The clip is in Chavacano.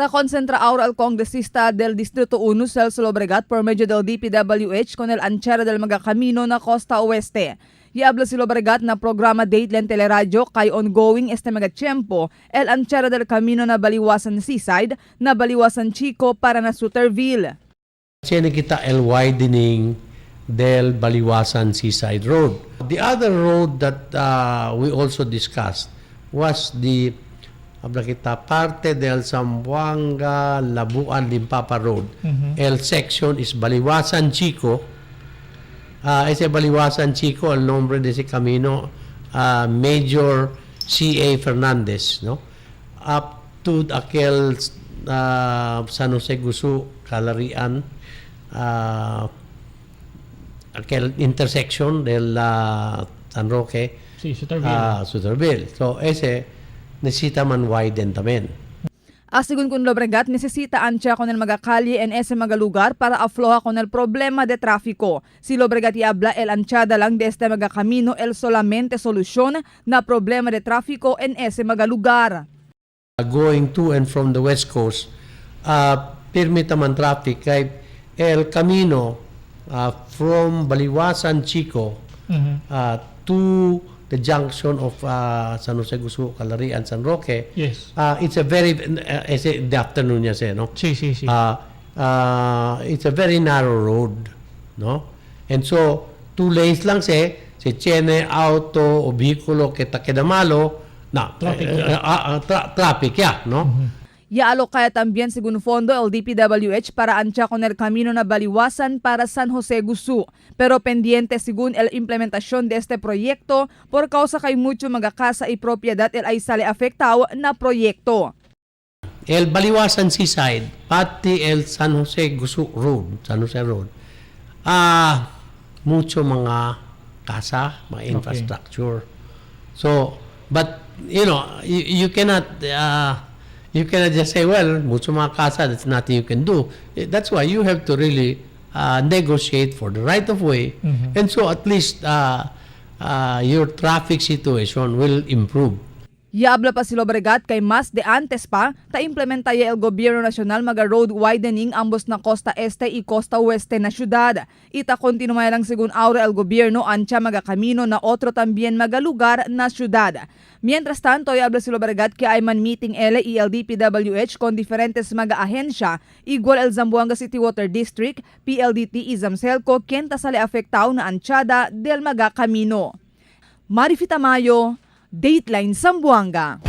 Ta concentra ahora el congresista del Distrito 1, Celso Lobregat, por medio del DPWH con el anchera del mga camino na Costa Oeste. Y habla si Lobregat na programa Dateline Teleradyo kay ongoing este mga tiempo el anchera del camino na Baliwasan Seaside na Baliwasan Chico para na Suterville. Tiene kita el widening del Baliwasan Seaside Road. The other road that we also discussed was the, habla kita, parte del Zamboanga Labuan Limpapa Road. El section is Baliwasan Chico. Ese Baliwasan Chico, el nombre de ese camino, Major C.A. Fernandez, no? Up to aquel San Jose Gusu, Calarian, aquel intersection del San Roque, Sí, Suterville. Suterville. So, ese necesita man widen también. Asegun con Lobregat, necesita ancha con el mga calle en ese mga lugar para afloja con el problema de tráfico. Si Lobregat y habla, el anchada lang de este mga camino el solamente solusyon na problema de tráfico en ese mga lugar. Going to and from the West Coast, permita man traffic kay el camino from Baliwasan Chico to the junction of San Jose Gusu, Calarian, San Roque. It's a very, ese the afternoon niya siya, no? Sí. It's a very narrow road, no? And so, two lanes lang siya, si tiene auto o vehículo que ta queda malo, na, Traffic. Traffic ya, no? Yaalo kaya también según fondo el DPWH para ancha con el camino na Baliwasan para San Jose Gusu. Pero pendiente según el implementación de este proyecto por causa kay mucho mga casa y propiedad el ay sale afectado na proyecto. El Baliwasan Seaside, pati el San Jose Gusu Road, San Jose Road, mucho mga casa, mga infrastructure. So, but, you cannot just say, "Well, mucho mga casa, that's nothing you can do." That's why you have to really negotiate for the right of way. And so at least your traffic situation will improve. Yaabla pa si Lobregat kay mas de antes pa ta implementaya el gobyerno nacional maga road widening ambos na costa este y costa oeste na syudad. Ita kontinua lang según aura el gobyerno ancha maga camino na otro también maga lugar na syudad. Mientras tanto, habla si Lobregat que hay man meeting L y el DPWH con diferentes maga ahensya, igual el Zamboanga City Water District, PLDT y Zamcelco, quien ta sale afectado na anchada del maga camino. Marifi Tamayo, Dateline Zamboanga.